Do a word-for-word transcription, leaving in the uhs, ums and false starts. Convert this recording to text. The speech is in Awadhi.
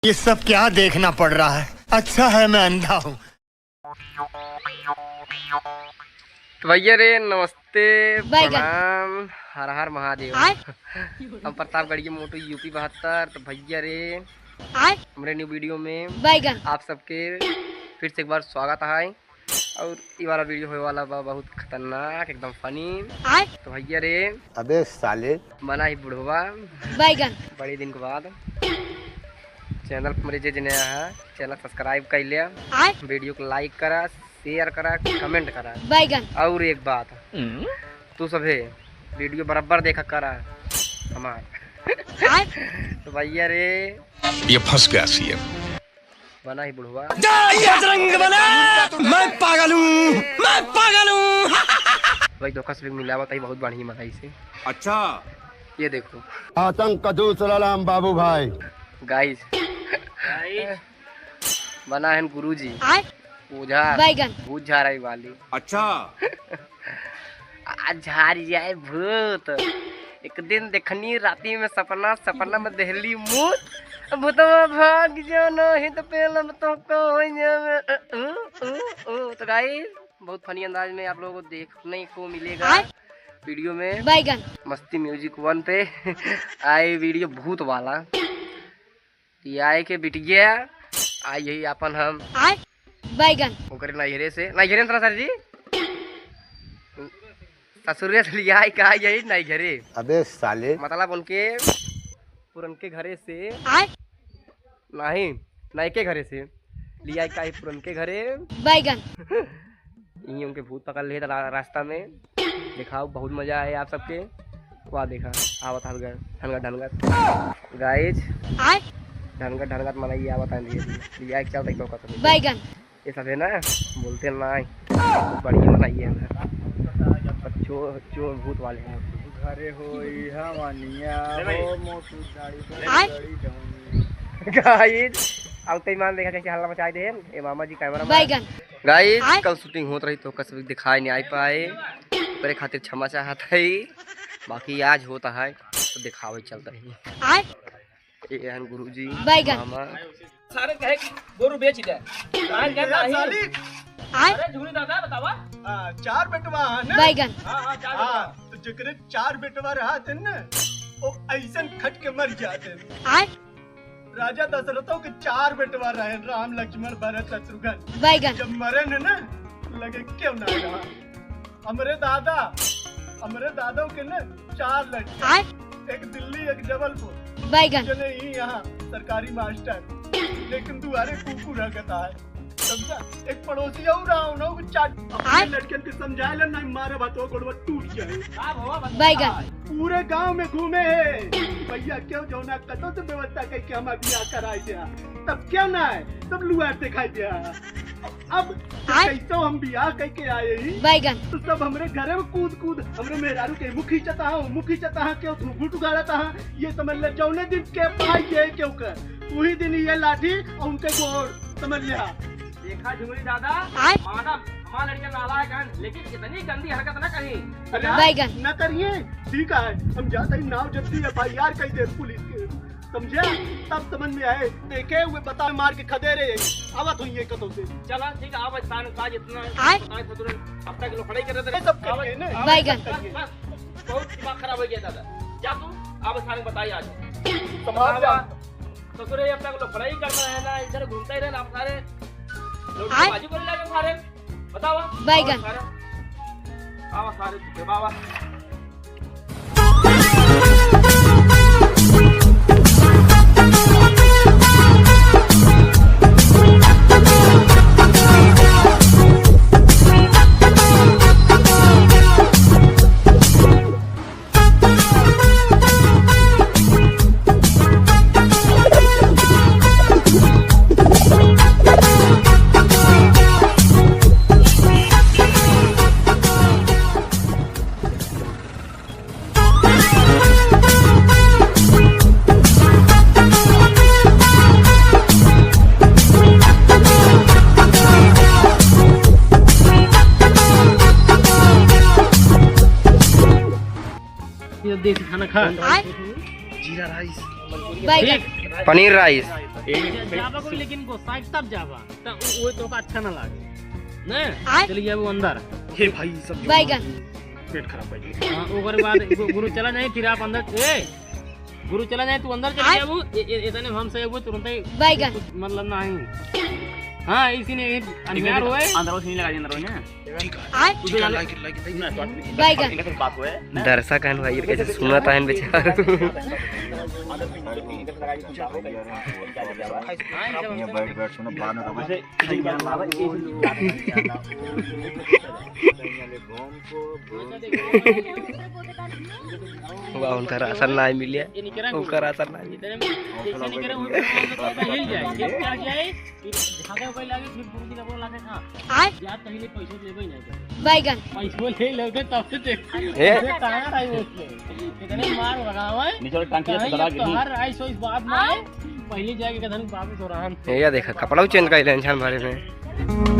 ये सब क्या देखना पड़ रहा है? अच्छा है मैं अंधा हूँ। तो भैया रे, नमस्ते, बैगन। प्रणाम, हर हर महादेव। आय। हम प्रतापगढ़ के मोटू, यूपी बहत्तर। तो भैया रे, आय। हमरे न्यू वीडियो में बैगन। आप सबके फिर से एक बार स्वागत है। और ई वाला वीडियो होए वाला बा बहुत खतरनाक, एकदम फनी। आय। तो भैया रे, अबे साले। बना ही बुढ़वा। बैगन। बड़े दिन के बाद चैनल पर हमरे जे जे नया है, चैनल सब्सक्राइब कर लिया। आय। वीडियो को लाइक करा, शेयर करा, कमेंट करा। बैगन। और एक बात, हम्म? तू सभे वीडियो बराबर देखा करा हमार। आय। तो भैया रे, ये फंस गया सीएम। बना ही बुढ़वा। जय बजरंग बली, मैं पागल हूँ, मैं पागल हूँ। भाई धोखा से भी मिलावत है, बहुत बढ़िया मजा इसे। अच्छा। ये देखो। आतंक का दूसरा नाम बाबू भाई। गाइस। गाइस। बना है गुरुजी। आय। ओझा। बैगन। भूत झाड़ी वाली। अच्छा। आ झाड़ जाए भूत। एक दिन देखनी राती में सपना, सपना में देहली मूत। भूतवा भाग जाना ही तो पहले में तो को हो जावे। उ, उ, उ, उ। तो गाइस, बहुत फनी अंदाज में आप लोगों को देखने को मिलेगा आय। वीडियो में। बैगन। मस्ती म्यूजिक वन पे आए वीडियो भूत वाला। लियाए के बिटिया, आई यही आपन हम। आय, बैगन। ओकरे नैहरे से, नैहरे से ना सर जी, ससुरे से लियाए के आई यही नैहरे। अबे साले। मतलब उनके पुरनके घरे से। आय। नहीं, नयके घरे से लियाए के आई पुरनके घरे। बैगन। यहीं उनके भूत पकड़ लिए थे रा-, रास्ता में। दिखाओ, बहुत मजा आए आप सबके। वाह, देखा, आवत हलगर, ढनगत, ढनगत। गाइस, आय। ढनगत, ढनगत मनई आवत है धीरे धीरे। ये एक चल रही तो कसम। बैगन। ये सब है ना, बोलते ना है। बढ़िया मनई है ना। पर चोर, चोर भूत वाले हैं। घरे हो, इहा वानिया, ले भाई। हो, मोटू दाढ़ी, आय। दाढ़ी जवानी। गाइस, अब तो ईमान देखा कैसे हल्ला मचाए दे हैं। ए मामा जी कैमरा मैन। बैगन। गाइस, आय? कल शूटिंग होत रही तो कसम दिखाए नहीं आ पाए, ओकरे खातिर क्षमा चाहत है, बाकी आज होता है तो दिखावे चलत रही। आय? ये हन गुरुजी, बैगन। मामा। सारे कहे कि गोरू बेच दे। आज क्या यार नहीं? साली। आय? अरे झुगनी दादा बतावा। हाँ, चार बेटवा है ना? बैगन। हाँ, हाँ, चार हाँ, बेटवा। तो जेकरे चार बेटवा रहत है ना, वो ऐसन खट के मर जाते हैं। आय? राजा दशरथो के चार बेटवा रहे, राम, लक्ष्मण, भरत, शत्रुघ्न। बैगन। जब मरे न ना, लगे क्यों ना रहा। हमरे दादा, हमरे दादो के न चार लड़के। आय? एक दिल्ली, एक जबलपुर। बैगन। चले ही यहाँ सरकारी मास्टर, लेकिन दुआरे कुकुर हगता है। समझा? एक पड़ोसी और रहा, उन्हों को चार। अपने आय? लड़कन के समझाए ले, नहीं मारे बा तो गोड़वा टूट जाए। बैगन। पूरे गांव में घूमे है, भैया क्यों जौना कतो से व्यवस्था करके हम बियाह कराए दिया, तब क्या ना है, तब लुआर दिखाई दिया। अब आय? कैसे हम बियाह करके आए ही, बैगन। तो सब हमरे घरे में कूद कूद हमरे मेहरारू के मुखी चता, मुखी चता, क्यों घुघुट उगाड़ता, ये समझ ले जौने दिन के पाई ये क्यों कर, वही दिन ये लाठी और उनके गोड़, समझ लिया। देखा झुमरी दादा, आय? मानव हमार लड़के नालायक हैं, लेकिन इतनी गंदी हरकत न करी। अरे, बैगन। न करिए, ठीक है, हम जाते ही नाव जल्दी एफआईआर कर दे पुलिस के, समझे? तब समझ में आए, देखे हुए बता मार के खदे रहे, आवत हुई है कतौ से। चला, ठीक है, आप स्थान का जितना आय? बताए थे तुरंत, अब तक लफड़ाई कर रहे थे। ये सब करिए ना। बैगन। बस, बस, बहुत दिमाग खराब हो गया दादा। जा तू, आप स्थान बताइए आज। संभाल जा। ससुरे, अब तक लफड़ाई करना है ना, इधर घूमता ही रहना आप सारे। लोग आय? बाजू बोले लगे सारे। बताओ। बैगन। आओ सारे। आओ सारे, बाबा। ये देसी खाना खा। आय? जीरा राइस। बैगन। ठीक। पनीर राइस। जा-, जाबा कोई, लेकिन गोसाई तब जाबा। त उ-, वो तो का अच्छा ना लागे। ने? आय? चली जाबू अंदर। हे भाई, सब जो बैगन। पेट खराब कर दिया। हाँ, ओकर बाद गु-, गुरु चला जाए, फिर आप अंदर, ए, गुरु चला जाए, तू अंदर चली आय? जाबू, ए, ए, इतने हम से वो तुरंत ही बैगन। कुछ मतलब ना है। हाँ, इसी ने एक अंधियार हुए। अंदर से नहीं लगा, अंदर से नहीं। ठीक है। आय? ठीक है, लाइक, लाइक, लाइक। बैगन। इनका सिर्फ बात हुआ है, ना? दर्शक हन भाई, कैसे सुनत हन बेचारा। ये बैठ, बैठ, सुनो, बाद में बताऊंगा। वाह, उनका राशन ना मिले, उनका राशन ना मिले। बैगन। पैसो ले लेते तब से देख। ए? कहाँ रही वो उसमें? इतने मार लगावा है। नीचे वाली टंकी से दबा के। हर आइस वाइस बात ना है। पहले जाके कदम वापस हो रहा है। ए, या देखा, कपड़ा चेंज कर ले इंसान भरे में।